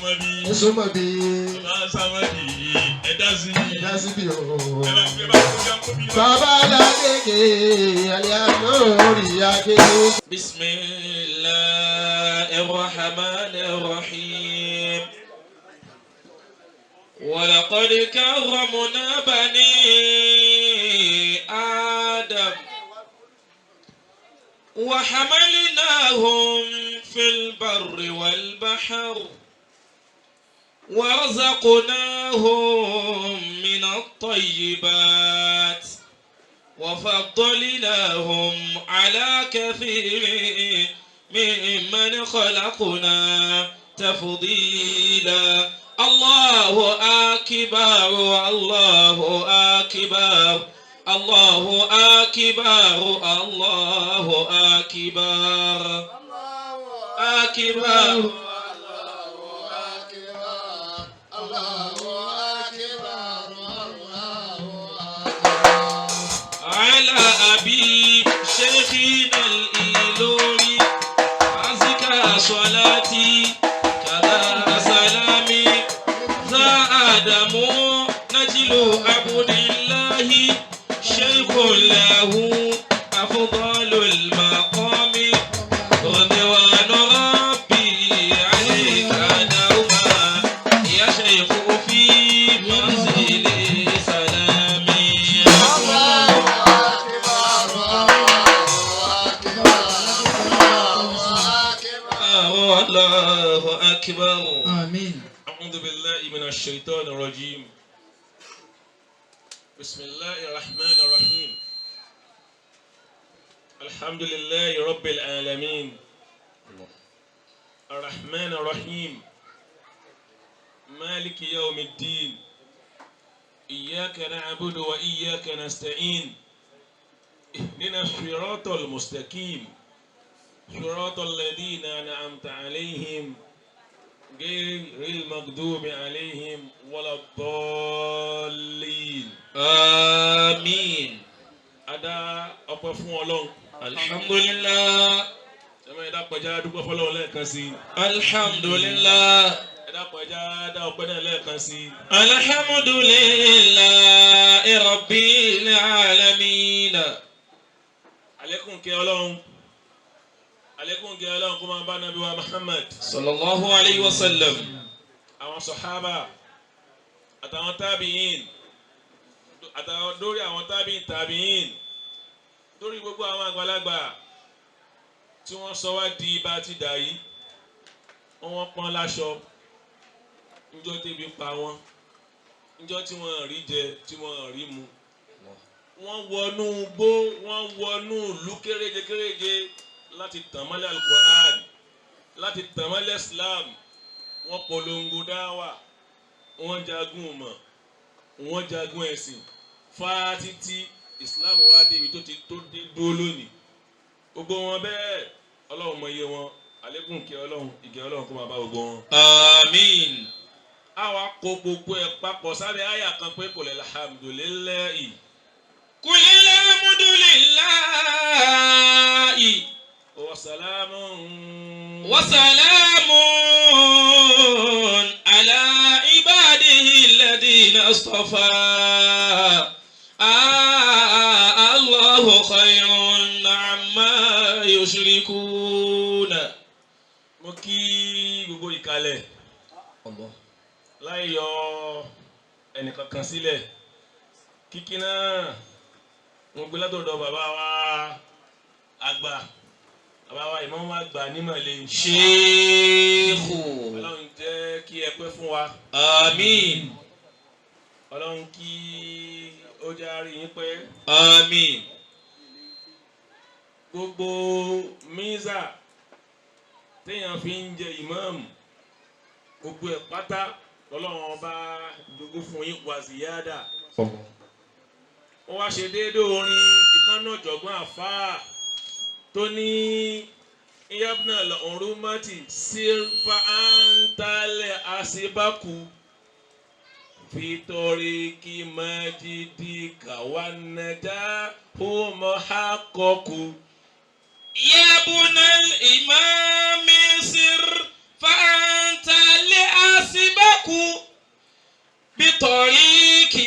Súnmọ́ bí. Ẹ súnmọ́ bí. Bàbá Sámọ́dì, ẹ dá sí. Ẹ dá síbi o. Ẹ bá gbé bá kó bí kó bí. Bàbá Ládéke, àlẹ́ àlórí akéde. بسم الله الرحمن الرحيم. ولقد كرمنا بني آدم وحملناهم في البر والبحر ورزقناهم من الطيبات وفضلناهم على كثير ممن خلقنا تفضيلا. الله أكبر، الله أكبر، الله أكبر، الله أكبر أكبر. الله أكبر، الله أكبر. على أبي شيخنا الإيلوري أزكى صلاتي كذا سلامي. ذا آدم نجل عبد الله شيخ له أفضل المقام. رضوان ربي عليك دوما يا شيخ في منزل سلامي. الله أكبر، الله أكبر، الله أكبر. الله أكبر. آمين. أعوذ بالله من الشيطان الرجيم. بسم الله الرحمن الرحيم. الحمد لله رب العالمين، الرحمن الرحيم، مالك يوم الدين. إياك نعبد وإياك نستعين. اهدنا الصراط المستقيم، صراط الذين أنعمت عليهم، غير المغضوب عليهم ولا الضالين. آمين. A dá ọpẹ́ fún Ọlọ́run. الحمد لله. Ẹ dákun, ẹ jẹ́ á dúpẹ́ fọ́lọ́run lẹ́ẹ̀kan sí i. الحمد لله. Ẹ dákun, ẹ jẹ́ á dá ọpẹ́ náà lẹ́ẹ̀kan sí i. الحمد لله رب العالمين. Àlékún kẹ́ Ọlọ́run, àlékún kẹ́ Ọlọ́run kó máa bá Nábì wa Muhammad, صلى الله عليه وسلم. Àwọn sọ̀hábà àtàwọn tábìyìn, àtàwọn dórí àwọn tábìyìn tábìyìn, dórí gbogbo àwọn àgbàlagbà tí wọ́n sọ wá di bá ti dà yìí. Wọ́n pọ́n láṣọ níjọ́ tébi pa wọ́n, níjọ́ tí wọ́n rí jẹ, tí wọ́n rí mu. Wọ́n wọnú gbó, wọ́n wọnú ìlú kéréje kéréje láti tàn mọ́lẹ̀ Alukur'an, láti tàn mọ́lẹ̀ Islam. Wọ́n polongo dáwà, wọ́n jagun mọ̀, wọ́n jagun ẹ̀sìn fáá títí Islam wá débi tó ti tó dé dúró lónìí. Gbogbo wọn bẹ́ẹ̀, Ọlọ́run mọ iye wọn. Àlékún kí Ọlọ́run, ìgẹ̀ Ọlọ́run kó máa bá gbogbo wọn. آمين. Àwa kó gbogbo ẹ̀ papọ̀ sábẹ́ àyà kan pé قل الحمد لله. قل الحمد لله. وسلام. وسلام على عباده الذين اصطفى. الله خير عما يشركون. Mo kí gbogbo ìkàlẹ̀ láì yọ ẹnìkankan sílẹ̀. Kíkí náà mo gbé látọ̀dọ̀ bàbá wa àgbà, bàbá wa ìmáàmù àgbà nímọ̀lẹ́. شيخ. Ọlọ́run jẹ́ kí ẹ pẹ́ fún wa. آمين. Ọlọ́run kí ó jẹ́ á rí yín pẹ́. آمين. Gbogbo mísà téèyàn fi ń jẹ ìmáàmù, gbogbo ẹ̀ pátá lọ́lọ́run ọba jogún fún yín wàzíyáàdà. Ó wá ṣe déédéé orin ìkànnì ọ̀jọ̀gbọ́n àfáà tó ní يا ابن الأرمة سر فأنت الأسبق في طريق مجدك والنجاح محقق. يا ابن الإمام سر فأنت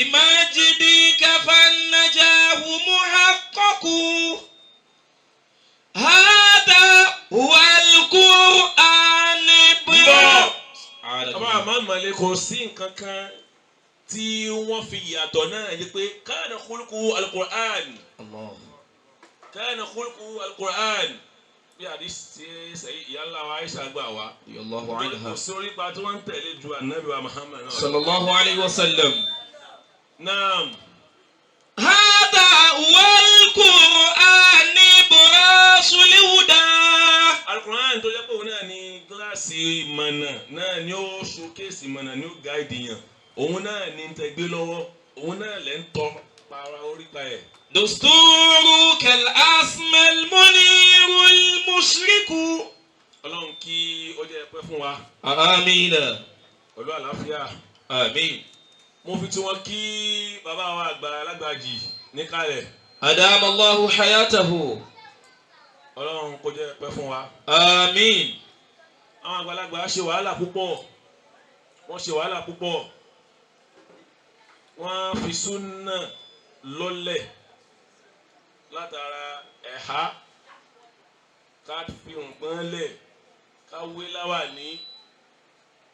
مجدك فالنجاه محقق هذا هو القرآن. Bọ́ àbá àmọ́ mọ̀lẹ́ kò sí nǹkan kan tí wọ́n fi yàtọ̀ náà yẹ pé كان خلقه القرآن. الله. كان خلقه القرآن bí àdìsí sẹ́yìn ìyá ńlá wa Aisha gbà wá. رضي الله Kò عنها. sí orípa tí wọ́n ń tẹ̀lé ju ànábì wa Muhammad náà. صلى الله عليه وسلم. Naam. هذا هو القرآن براس الهدى. Alukur'an tó jẹ́ pé òun náà ní gíláàsì ìmọ̀nà náà ni ó showcase ìmọ̀nà ni ó guide yàn, òun náà ní tẹ gbé lọ́wọ́, òun náà lẹ́ ń tọ́ para orípa ẹ̀. دستورك الأسمى المنير المشرك. Ọlọ́run kí ó jẹ́ pẹ́ fún wa آمين. pẹ̀lú àlàáfíà. آمين. Mo fi tiwọn kí bàbá wa àgbà alágbàjì níkàlẹ̀. أدام الله حياته. Ọlọ́run kó jẹ́ pẹ́ fún wa. آمين. Àwọn àgbàlagbà ṣe wàhálà púpọ̀, wọ́n ṣe wàhálà púpọ̀, wọ́n fi súnà lọ́lẹ̀ látara ẹ̀há, ká fi nǹkan lẹ̀, ká wé láwàní,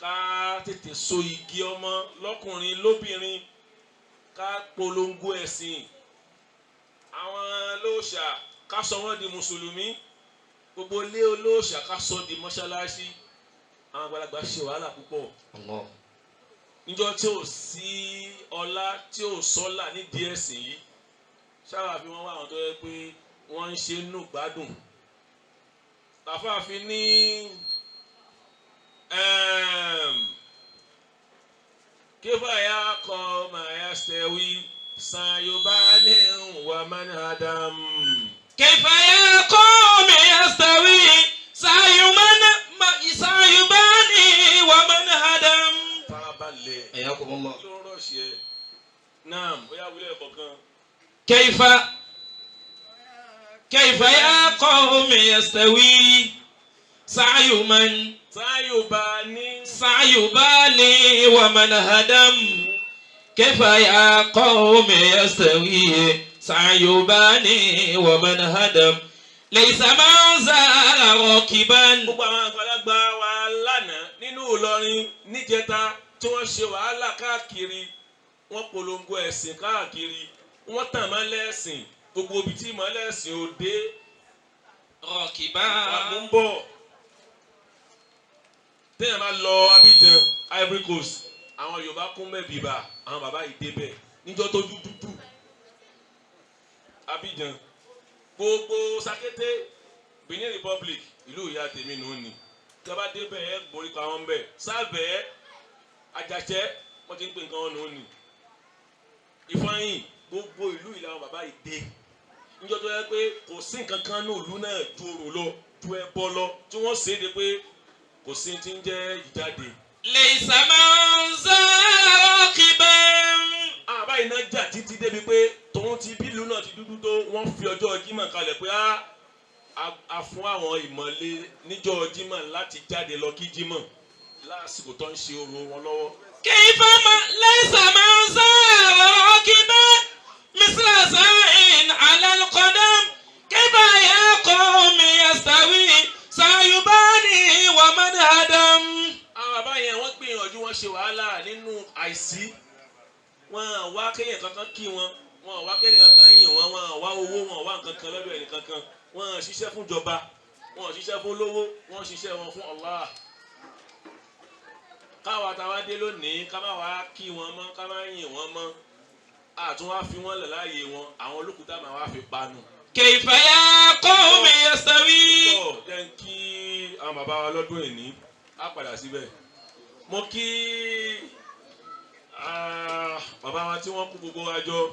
ká tètè so igi ọmọ lọ́kùnrin lóbìnrin, ká polongo ẹ̀sìn àwọn olóòṣà, ká sọ wọ́n di mùsùlùmí, gbogbo ilé olóòṣà ká sọ di mọ́ṣáláṣí. Àwọn àgbàlagbà ṣe wàhálà púpọ̀. Allah. Níjọ́ tí ò sí ọlá, tí ò sọ́là nídìí ẹ̀sìn yìí, sábà fi wọ́n wá àwọn tó yẹ pé wọ́n ń ṣe nù gbádùn tàfáàfin ní كيف يا قوم يستوي سعي بان ومن هدم. كيف يا قوم يستوي سعي من سعي باني ومن هدم. Farabalẹ̀. حياكم الله. Ló ń rọ̀ṣì ẹ̀ náà bóyá wílẹ̀ kọ̀ọ̀kan. كيف يا قوم يستوي سعي من سعي باني سعي بالي ومن هدم. كيف يا قوم يستوي سعي باني ومن هدم ليس من زال راكبا. Gbogbo àwọn àgbàlagbà wa lánàá nínú Ìlọrin níjẹta tí wọ́n ṣe wàhálà káàkiri, wọ́n polongo ẹ̀sìn káàkiri, wọ́n tàn mọ́lẹ̀ ẹ̀sìn gbogbo ibi tí ìmọ́lẹ̀ ẹ̀sìn ò dé. راكبا. Àmú ń bọ̀ téèyàn bá lọ Abidjan, Ivory Coast, àwọn Yorùbá kún bẹ́ẹ̀ bíbà. Àwọn bàbá yìí débẹ̀ níjọ́ tó dúdú Abidjan, gbogbo Sakété, Benin Republic, ìlú ìyá tèmi nù ní tí a bá débẹ̀ ẹ̀ borí pa wọn bẹ̀ sábẹ́ Àjàṣẹ́, wọ́n ti ń pè nǹkan wọn nù ní Ìfọyín, gbogbo ìlú ìlà àwọn bàbá yìí dé níjọ́ tó yẹ pé kò sí nǹkan kan ní ìlú náà ju orò lọ, ju ẹbọ lọ, tí wọ́n ṣe é de pé kò sí ti ń jẹ́ ìjáde. ليس من زال راكبا. Àwọn báyìí náà jà títí débi pé tòun ti bí ìlú náà ti dúdú tó, wọ́n fi ọjọ́ Jímọ̀ kalẹ̀ pé á fún àwọn ìmọ̀le níjọ́ Jímọ̀ láti jáde lọ kí Jímọ̀ lásìkò tó ń ṣe orò wọn lọ́wọ́. كيف ما ليس من زال راكبا مثل ساع على القدم. كيف يا قوم يستوي سعي باني ومن هدم. Àwọn bàbá yẹn wọ́n gbìyànjú, wọ́n ṣe wàhálà nínú àìsí. Wọ́n wá kéèyàn kankan kí wọn, wọ́n wá kéèyàn kankan yìn wọ́n, wọ́n wá owó, wọ́n wá nǹkan kan lọ́dọ̀ ẹnì kankan. Wọ́n ṣiṣẹ́ fún ìjọba, wọ́n ṣiṣẹ́ fún olówó, wọ́n ṣiṣẹ́ wọn fún Allah. Káwa táwa dé lónìí, ká má wá kí wọn mọ́, ká má yìn wọ́n mọ́, àtún wá fi wọ́n lẹ̀ láàyè wọn, àwọn olókùúta máa wá fi panu. كيف يا قوم يستوي. Bọ̀ jẹ́ ń kí àwọn bàbá wa lọ́dún ìní, á padà síbẹ̀. Mo kí bàbá wa tí wọ́n kú gbogbo wa jọ.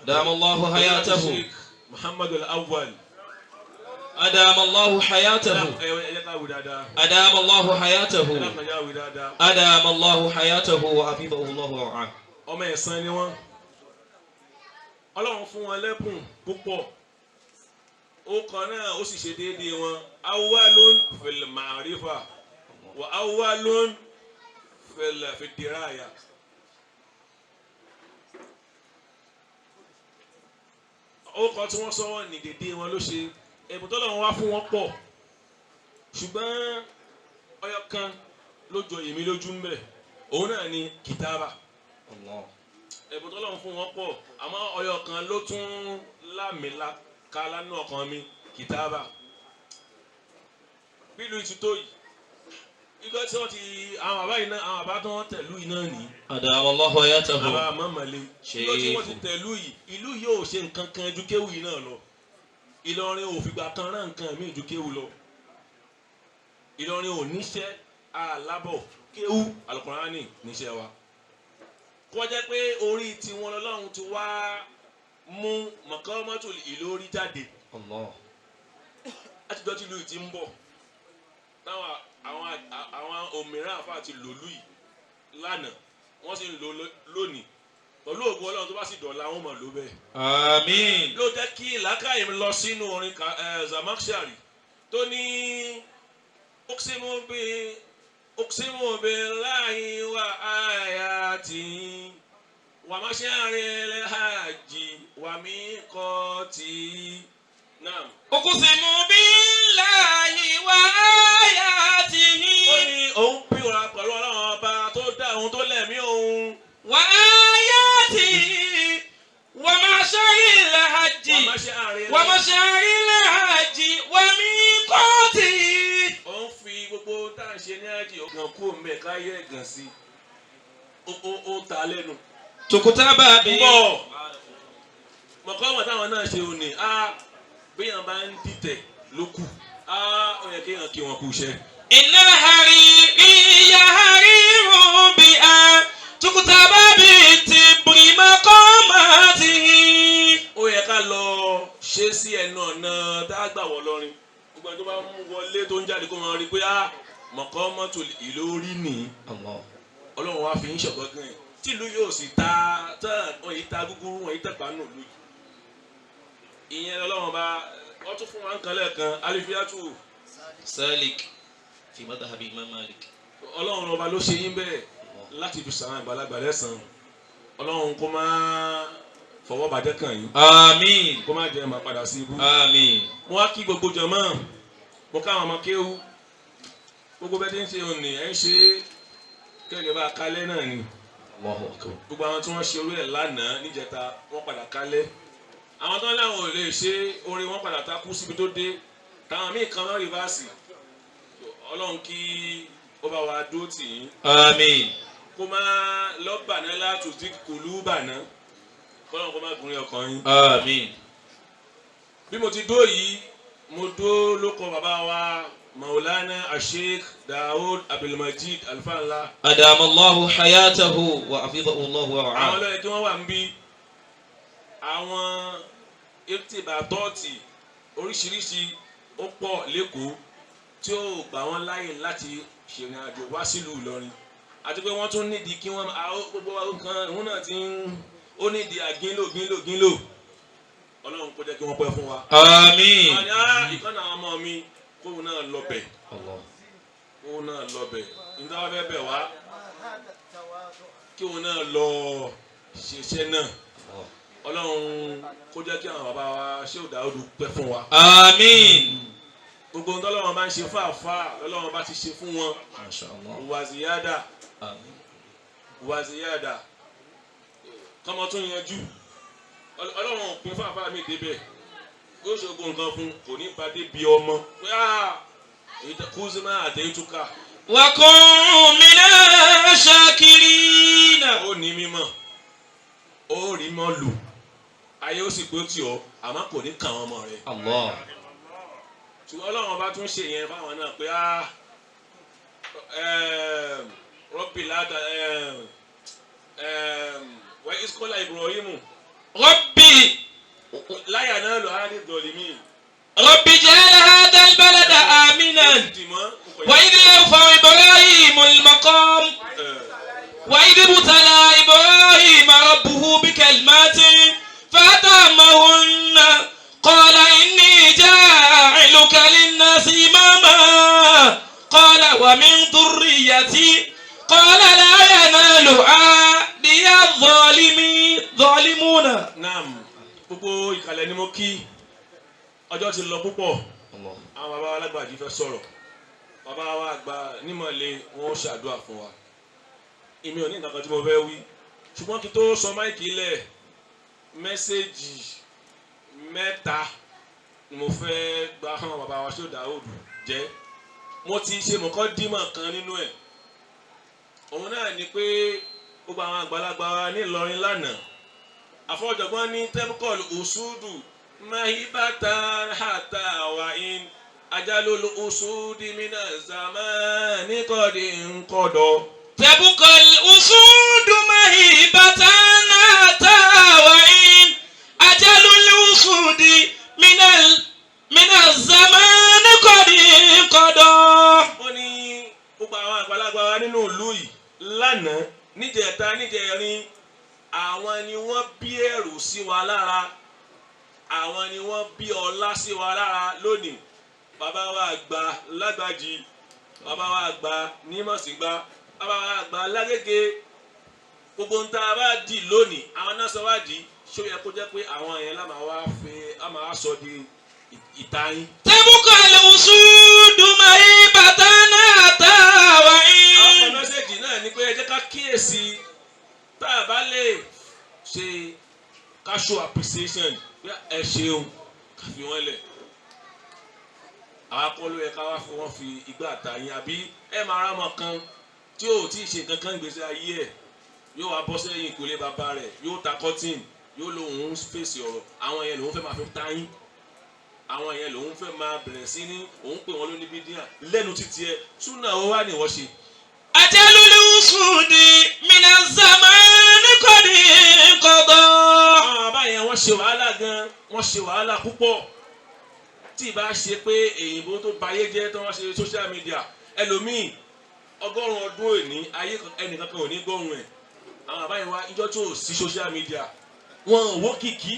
أدام الله حياته. Sheikh Muhammadu Al-Awwal. أدام الله حياته. Ẹ jẹ́ ká wí dáadáa. أدام الله Ẹ حياته. dákun, ẹ wí dáadáa. أدام الله حياته وحفظه الله ورعاه. Ọmọ ẹ̀sán ni wọ́n. Ọlọ́run fún wọn lẹ́bùn púpọ̀. Ó kan náà ó sì ṣe déédéé wọn. Awwalun fil ma'rifa wa awwalun fil diraya. Ó kọ tí wọ́n sọ wọ́n ní dédé wọn ló ṣe ẹ̀bùn tó lọ́wọ́ wá fún wọn pọ̀, ṣùgbọ́n ọyọ kan ló jọ èmi lójú ń bẹ̀, òun náà ni kìtàbà. Allah. Ẹ̀bùn tó lọ́wọ́ fún wọn pọ̀, àmọ́ ọyọ kan ló tún lámìlaka lánàá ọkàn mi, kìtàbà. Bílù ìtútó yìí, ìgbà tí wọ́n ti àwọn bàbá yìí náà, àwọn bàbá tó wọ́n tẹ̀lú yìí náà nìyí. أدام الله حياته. Bàbá mọ̀mọ́lé ló tí wọ́n ti tẹ̀lú yìí, ìlú yóò ṣe nǹkan kan ju kéwù yìí náà lọ. Ìlọrin ò fìgbà kan rán nǹkan míì ju kéwù lọ. Ìlọrin ò níṣẹ́ alábọ̀ kéwù, alukurani níṣẹ́ wa. Kó jẹ́ pé orí tiwọn lọ́lọ́run ti wá mú mọ̀kọ́mọ́tò Ìlórí jáde. Allah. Látijọ́ tí ìlú yìí ti ń bọ̀, táwọn àwọn òmìnira àfa ti lòlú yìí lánàá, wọ́n sì ń lò lónìí pẹ̀lú ògùn Ọlọ́run, tó bá sì dọ̀la wọn mọ̀ ló bẹ́ẹ̀. آمين. Ló jẹ́ kí làákàyè mi lọ sínú orin Zamakshari tó ní uqsimu billahi wa ayati wa masharil hajji wa miqati naam. أقسم بالله وآياته. Ó ní òun pìwà pẹ̀lú Ọlọ́run ọba tó dá òun, tó lẹ̀mí òun. وآياته ومعشر الحج wa masharil ومشعر الحج وميقاته. Ó ń fi gbogbo tá à ń ṣe ní àjì ọ̀gàn kú òun káyé ẹ̀gàn sí ó ta lẹ́nu. تكتب Ń bọ̀ mọ̀kọ́mọ̀ táwọn náà ṣe òní á, béèyàn bá ń dìtẹ̀ ló kù á, ó yẹ kéèyàn kí wọn kú iṣẹ́. إن الحريري حرير بأن تكتب بالتبر مقاماته. Ó yẹ ká lọ ṣe sí ẹnu ọ̀nà tá a gbà wọ̀ lọ́rin, gbogbo ẹni tó bá mú wọlé tó ń jáde kó máa rí i pé á, mọ̀kọ́mọ́tò Ìlórí nìyí. الله. Ọlọ́run wá fi ń ṣọ̀gọ́gán ẹ̀ tìlú yóò sì ta tán, wọ́n yìí ta gúgúrú, wọ́n yìí tẹ̀pá nù lù yìí. Ìyẹn lọ́lọ́run bá wọ́n tún fún wa nǹkan lẹ́ẹ̀kan alifiatu. سالك في مذهب إمام مالك. Ọlọ́run ọba ló ṣe yín bẹ́ẹ̀ láti fi sàn àgbàlagbà lẹ́sàn-án. Ọlọ́run kó má fọwọ́ bàjẹ́ kàn yín. آمين. Kó má jẹ́ máa padà sí ibú. آمين. Mo wá kí gbogbo jọmọ́, mo káwọn ọmọ kéwú, gbogbo bẹ́ẹ̀ tí ń ṣe òní ẹ̀ ń ṣe kẹ́lẹ́ bá a kálẹ̀ náà ni. الله أكبر. Gbogbo àwọn tí wọ́n ṣe orí ẹ̀ lánàá níjẹta, wọ́n padà kálẹ̀. Àwọn tó ń láwọn ò lè ṣe orí wọn padà takú síbi tó dé, táwọn míì kan náà rìvásì. Ọlọ́run kí ó bá wa dúró tì yín. آمين. Kó má lọ́bàná látòdì kòlú bàná, kọ́lọ́run kó má gúnlẹ̀ ọkàn yín. آمين. Bí mo ti dó yìí, mo dó lóko bàbá wa Maulana Asheikh Daoud Abdulmajid Alfanla. أدام الله حياته وحفظه الله Àwọn ورعاه. ọlọ́yẹ tí wọ́n wà ń bí àwọn ètìbà tọ́ọ̀tì oríṣiríṣi ó pọ̀ lẹ́kọ̀ọ́ tí ó gbà wọ́n láàyè láti ṣèrìn àjò wá sílùú Ìlọrin, àti pé wọ́n tún nídìí kí wọ́n àwọn gbogbo nǹkan òun náà ti ń ó nídìí àgínlò gínlò gínlò. Ọlọ́run kó jẹ́ kí wọ́n pẹ́ fún wa. آمين. Wọ́n ní á ìkànnì àwọn ọmọ mi kóun náà lọ bẹ̀, الله. kóun náà lọ bẹ̀ nígbà wọ́n fẹ́ bẹ̀ wá, kí òun náà lọ ṣiṣẹ́ náà. الله. Ọlọ́run kó jẹ́ kí àwọn bàbá wa ṣé ò dáwọ́dù pẹ́ fún wa. آمين. Gbogbo ohun tọ́lọ́run bá ń ṣe fún àfa lọ́lọ́run bá ti ṣe fún wọn. ما شاء الله. Wàzíyádà. آمين. Wàzíyádà kọ́mọ tún yanjú. Ọlọ́run ò pín fún àfa mi débẹ̀, yóò ṣe gbogbo nǹkan fún kò ní bá débi ọmọ pé kúzímà àtẹ̀yìntúkà. وكن من الشاكرين. Ó ní mímọ̀, ó rí mọ́ lò, ayé ó sì pé ó tì ọ́, àmọ́ kò ní kàn àwọn ọmọ rẹ̀. الله. Ṣùgbọ́n Ọlọ́run ọba tún ṣe yẹn fáwọn náà pé rọ́bì láta wẹ́ iskola Ibrahimu. ربي. Láyà náà lọ á ní dọ̀límì. رب اجعل هذا البلد آمنا. Dìmọ́. وإذ يرفع إبراهيم المقام، وإذ ابتلى إبراهيم ربه بكلمات فأتمهن، قال إني جاعلك للناس إماما، قال ومن ذريتي، قال لا ينال عهدي الظالمين ظالمون. Naam. Gbogbo ìkàlẹ̀ ni mo kí. Ọjọ́ ti lọ púpọ̀. Àwọn bàbá wa lágbàdì fẹ́ sọ̀rọ̀. Bàbá wa àgbà nímọ̀lẹ́ wọn ṣàdúrà fún wa. Èmi ò ní nǹkan kan tí mo fẹ́ wí, ṣùgbọ́n kí tó sọ mic lẹ̀, message mẹ́ta ni mo fẹ́ gba hàn bàbá wa ṣó Dáúdù jẹ́. Mo ti ṣe mọ̀kọ́ dímọ̀ kan nínú ẹ̀. Òun náà ni pé gbogbo àwọn àgbàlagbà wa nílọrin lánàá, àfọ̀jọ̀gbọ́n ní تبقى الأسود مهيبة حتى وإن أجل الأسود من الزمان قد انقضى. تبقى الأسود مهيبة حتى وإن أجل الأسود من الزمان قد انقضى. Wọ́n ní gbogbo àwọn àgbàlagbà wa nínú ìlú yìí lánàá, níjẹta, níjẹrin, àwọn ni wọ́n bí ẹ̀rù sí wa lára, àwọn ni wọ́n bí ọlá sí wa lára lónìí. Bàbá wa àgbà lágbàjì, bàbá wa àgbà nímọ̀sígbà, bàbá wa àgbà lágége, gbogbo ń tá a bá di lónìí, àwọn náà sọ wá di. Ṣó yẹ kó jẹ́ pé àwọn yẹn lá máa wá fi á máa sọ di ìtayín? تبقى الأسود مهيبة حتى Àwọn وإن message náà ni pé ẹ jẹ́ ká kíyèsí, tá a bá lè ṣe ká show appreciation pé ẹ ṣeun, ká fi wọ́n lẹ̀. Àwọn akọ́lù yẹ ká wá fi wọ́n fi igbá àtàyìn, àbí ẹ máa rá ọmọ kan tí ò tí ì ṣe nǹkan kan gbèsè ayé ẹ̀, yóò wá bọ́ sẹ́yìn ìkólé bàbá rẹ̀, yóò ta cotton, yóò lóun fèsì ọ̀rọ̀. Àwọn yẹn lòun fẹ́ máa fi táyín, àwọn yẹn lòun fẹ́ máa bẹ̀rẹ̀ sí ní òun pè wọ́n lóní bídíà lẹ́nu títí ẹ súnà ó wá ní wọ́n ṣe. أجل الأسود من الزمان قد انقضى. Àwọn bàbá yẹn, wọ́n ṣe wàhálà gan, wọ́n ṣe wàhálà púpọ̀. Tí ì bá ṣe pé èyìnbó tó bayé jẹ́ tí wọ́n ṣe social media, ẹlòmíì 100 ọdún òní ayé ẹnìkan kan ò ní gbóhùn ẹ̀. Àwọn bàbá yẹn wá ìjọ tó sí social media, wọn ò wó kìkì,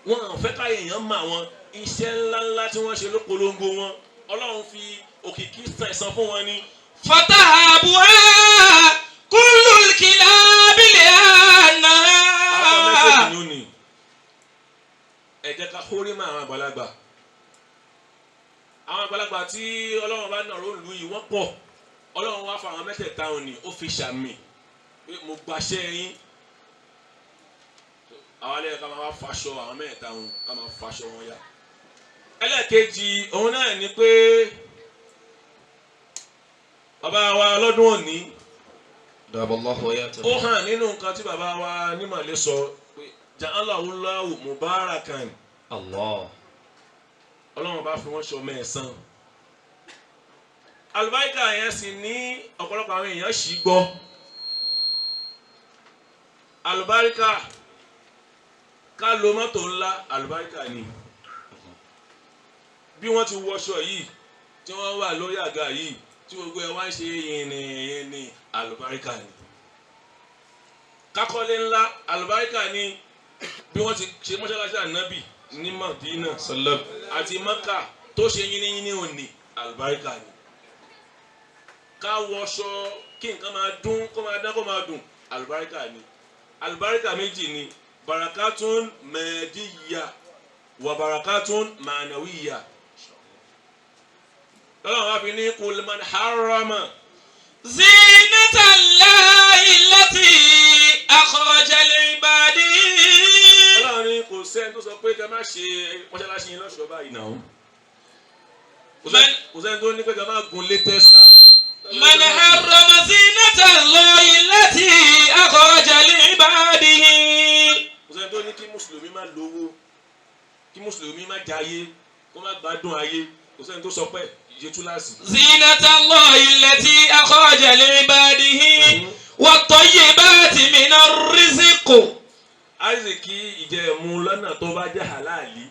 wọn ò fẹ́ káyé èèyàn mọ àwọn iṣẹ́ ńláńlá tí wọ́n ṣe ló polongo wọn. Ọlọ́run fi òkìkí san fún wọn ni. فتهابها كل الكلاب Àwọn لأنها message nù ni ẹ jẹ́ ká hórí mọ́ àwọn àgbàlagbà. Àwọn àgbàlagbà tí Ọlọ́run bá nàró lù yìí, wọ́n pọ̀. Ọlọ́run wá fún àwọn mẹ́tẹ̀ẹ̀ta òní, ó fi ṣàmì pé mo gbaṣẹ́ yín. Àwọn alẹ́ ká máa wá faṣọ àwọn mẹ́tẹ̀ẹ̀ta òun, ká máa faṣọ wọn ya. Ẹlẹ́ẹ̀kejì, òun náà ni pé bàbá wa lọ́dún òní, ó hàn nínú nǹkan tí bàbá wa nímọ̀lẹ́ sọ pé جعله الله مباركا. Allah. Ọlọ́run bá fi wọ́n ṣe ọmọ ẹ̀sán. Àlùbáríkà yẹn sì ní ọ̀pọ̀lọpọ̀ àwọn èèyàn ṣì gbọ́. Àlùbáríkà, ká lo mọ́tò ńlá, àlùbáríkà ni. Bí wọ́n ti wọṣọ yìí, tí wọ́n wà lórí àga yìí, tí gbogbo ẹ̀ wá ń ṣe yìnyín, àlùbáríkà ni. Kákọ́lé ńlá, àlùbáríkà ni. Bí wọ́n ti ṣe mọ́ṣáláṣí ànábì ní Madina Sallam. àti Maka tó ṣe yínníyínní òní, àlùbáríkà ni. Ká wọṣọ, kí nǹkan máa dún, kó máa dán, kó máa dùn, àlùbáríkà ni. Àlùbáríkà méjì ni: بركة مادية وبركة معنوية. Lọ́lọ́run wá fi ní قل من حرم زينة الله التي أخرج لعباده. Ọlọ́run ní kò sẹ́ni tó sọ pé ká má ṣe mọ́ṣáláṣí yín lọ́ṣọ̀ọ́ báyìí náà. Kò sẹ́ni tó ní pé ká má gun latest car. من حرم زينة الله التي أخرج لعباده. Kò sẹ́ni tó ní kí mùsùlùmí má lówó, kí mùsùlùmí má jayé, kó má gbádùn ayé. Kò sẹ́ni tó sọ pé ìṣe túláàsì. زينة الله التي أخرج لعباده والطيبات من الرزق. Àìsíkí ìjẹ̀mú lọ́nà tó bá jẹ́ halali,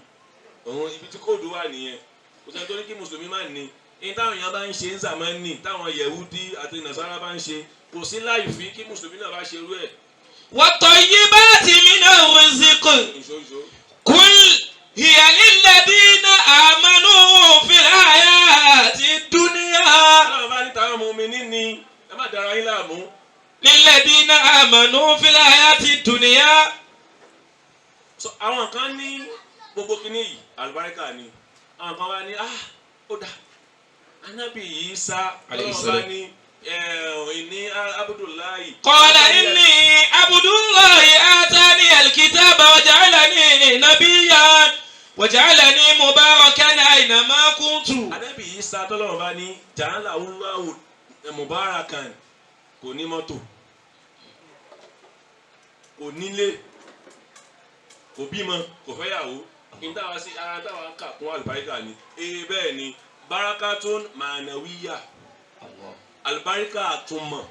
òun ibi tí kóòdù wà nìyẹn. Kò sẹ́ni tó ní kí mùsùlùmí má ní ní táwọn èèyàn bá ń ṣe ń sàmánì, táwọn yẹ̀wúdí àti nàṣàrà bá ń ṣe, kò sí láì fi kí mùsùlùmí náà bá ṣe irú ẹ̀. والطيبات من الرزق. Ìṣó ìṣó. قل هي للذين آمنوا في الحياة الدنيا. Ọlọ́run bá ní táwọn ọmọ mi níní, ẹ má dara yín láàmú. للذين آمنوا في الحياة الدنيا. So àwọn kan ní gbogbo kinní yìí àlùbáríkà ni. Àwọn kan wá ní, ah, ó dà, Anábì Ìsá Alayhi Ọlọ́run bá salam. ní ìní Abdullahi. قال إني عبد الله آتاني الكتاب وجعلني نبيا وجعلني مباركا أينما كنت. Anábì Ìsá tọ́lọ́run bá ní jàǹlà wúláwù mubarakan, kò ní mọ́tò, kò nílé, kò bímọ, kò fẹ́yàwó. Ní táwa sí ara táwa ń kà kún àlùbáríkà ni. Ee, bẹ́ẹ̀ ni, barakatun ma'nawiya, àlùbáríkà àtúmọ̀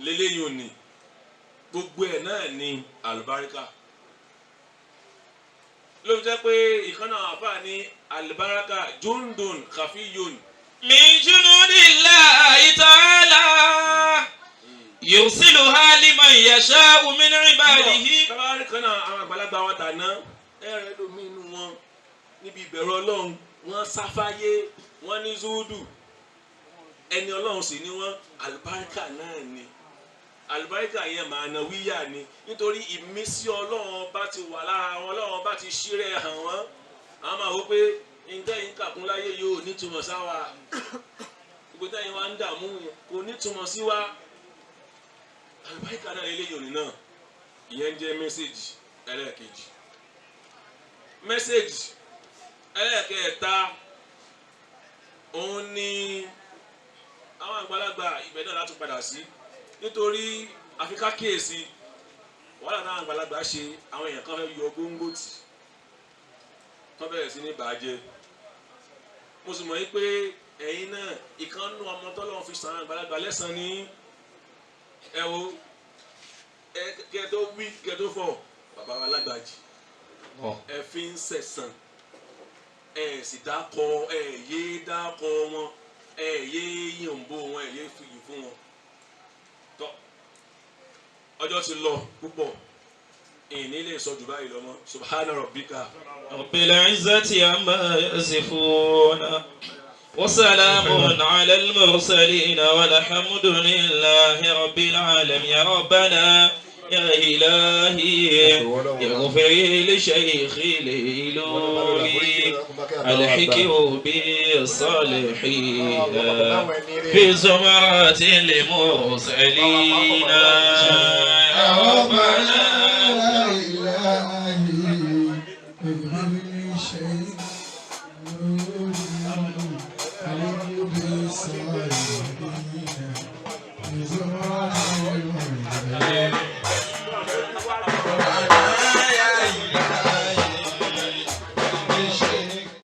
lélẹ́yìn òní, gbogbo ẹ̀ náà ni àlùbáríkà. Ló fi jẹ́ pé ìkànnà àfáà ní àlùbáríkà jundun khafiyun. من جنود الله تعالى يرسلها لمن يشاء من عباده. Tábàárí kan náà, àwọn àgbàlagbà wa tàná, ẹ̀rẹ́ lómi inú wọn níbi ìbẹ̀rù Ọlọ́run, wọ́n sáfáyé, wọ́n ní zúdù, ẹni Ọlọ́run sì ni wọ́n. Àlùbáríkà náà ni. Àlùbáríkà yẹn màánà wíyà ni, nítorí ìmísí Ọlọ́run bá ti wà lára wọn, Ọlọ́run bá ti ṣírẹ̀ hàn wọ́n. Àwọn máa wò pé ǹjẹ́ yín kàkún láyé yóò nítumọ̀ sáwa, gbogbo táyìn wa ń dààmú kò nítumọ̀ sí wa. Àlùbáríkà náà lélẹ́yìn òní náà. Ìyẹn jẹ́ message ẹlẹ́ẹ̀kejì. Message ẹlẹ́ẹ̀kẹta, òun ni àwọn àgbàlagbà ibẹ̀ náà láti padà sí, nítorí àfi ká kíyèsí wàhálà táwọn àgbàlagbà ṣe. Àwọn èèyàn kan fẹ́ yọ góńgó tì tó bẹ̀rẹ̀ sí ní bàjẹ́. Mo sì mọ̀ yí pé ẹ̀yin náà, ìkànnù ọmọ tọ́lọ́run fi sàn àgbàlagbà lẹ́sàn-án ní ẹ wo ẹ kẹ tó wí kẹ tó fọ. Bàbá wa lágbàjì, ẹ fi ń sẹ̀sán, ẹ sì dákọ, ẹ yé dákọ wọn, ẹ yé yìnbó wọn, ẹ yé fìyì fún wọn. Tọ ọjọ́ ti lọ púpọ̀, ìní lè sọ jù báyìí lọ mọ́. Subhana rabbika. رب العزة عما يصفون وسلام على المرسلين والحمد لله رب العالمين. يا ربنا، يا إلهي، اغفر لشيخي الإلوري، الحكم بالصالحين في زمرة المرسلين. يا ربنا.